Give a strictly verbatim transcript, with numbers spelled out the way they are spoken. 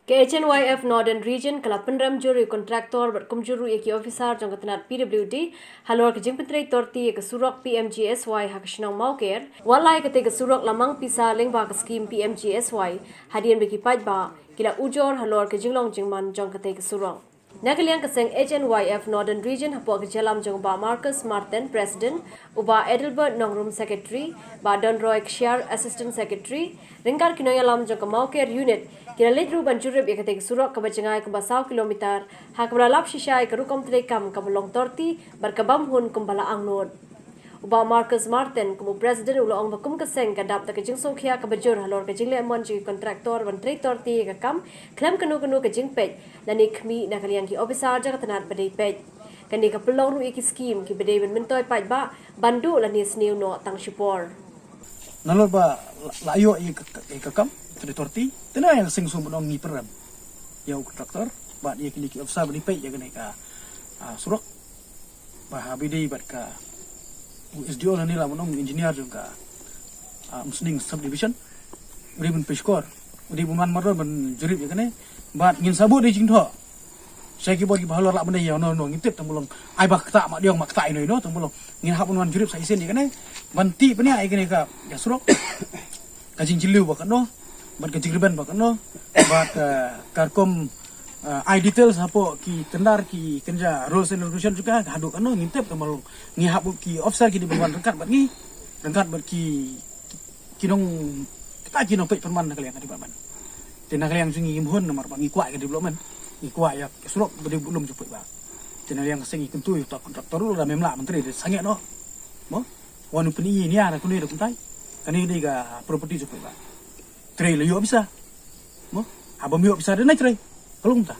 Ka H N Y F Northern Region ka la pynrem jur ïa u contractor bad kumjuh ruh ïa ki officer jong ka tnat P W D halor ka jingpyntrei torti ïa ka surok P M G S Y ha ka shnong Mawker, wat la ïa katei ka surok la mang pisa lyngba ka skim P M G S Y, hadien ba ki paidbah ki la ujor halor ka jinglong jingman jong katei ka surok. Na ka liang ka seng H N Y F Northern Region hapoh ka jingïalam jong u Bah Marcus Martin, President, u Bah Adelbert Nongrum, Secretary, Bah Donroy Kshiar, Assistant Secretary, ryngkat ki nongïalam jong ka Mawker Unit, ki la leit ruh ban jurip ïa katei ka surok kaba jngai kumba saw kilometer, ha kaba la lap shisha ïa ka rukom treikam kaba long torti bad ka bym hun kumba la angnud. U Bah Marcus Martin kum u President u la ong ba kum ka seng ka dap da ka jingsngewkhia kaba jur halor ka jingleh mon jong ki contractor ban trei torti ïa ka kam khlem kano kano ka jingpeit lane khmih na ka liang ki officer jong ka tnat ba dei peit. Kane ka pynlong ruh ïa ki skim kiba dei ban myntoi paidbah ban duh lane sniew noh tang shipor. Nalor ba la, la ïoh ïa ka, ïa ka kam trei torti, te na ïa ka seng sum ba ong ngi pynrem ïa u contractor bad ïa kine ki officer ba dei peit ïa kane ka, ah, surok. Ba ha ba dei bad ka u S D O lane la ban ong engineer jong ka, ah, Umsning Subdivision. U dei ban pyrshah, u dei ban wan mardor ban jurip ïa kane. Bad ngin sa buh da ka jingthoh sha ki bor kiba halor lah ban dei ïa no no, ngin tip tang ba long ai ba ktah ma diong ma ktah ïa no ïa no, tang ba long ngin hap ban wan jurip sa shisien ïa kane ban tip bniah ïa kane ka, ka surok, ka jingjylliew ba katno bad ka jingrben ba katno bad, eh, ka rukom, eh, ai details hapoh ki tender, ki kynja rules and regulation jong ka haduh katno, ngin tip tang ba long ngi hap ki officer ki dei ban wan ryngkat bad ngi, ryngkat bad ki, ki nong, kita ki nongpeit pynban na ka liang ka development. Te na ka liang jong ngi ngim hun namar ba ngi kwah ïa ka development, ngi kwah ïa ka surok ba dei ba lum jong paidbah. Te na ka liang ka seng ngi kyntu ïa uta u contractor ruh lada mem lah ban trei da sangeh noh. Mo? Wan u pyni ïa da kane da kumtai. Kane dei ka property jong paidbah. Trei la ïoh pisa. Mo? Haba ym ïoh pisa da nai trei. Ka long kumta.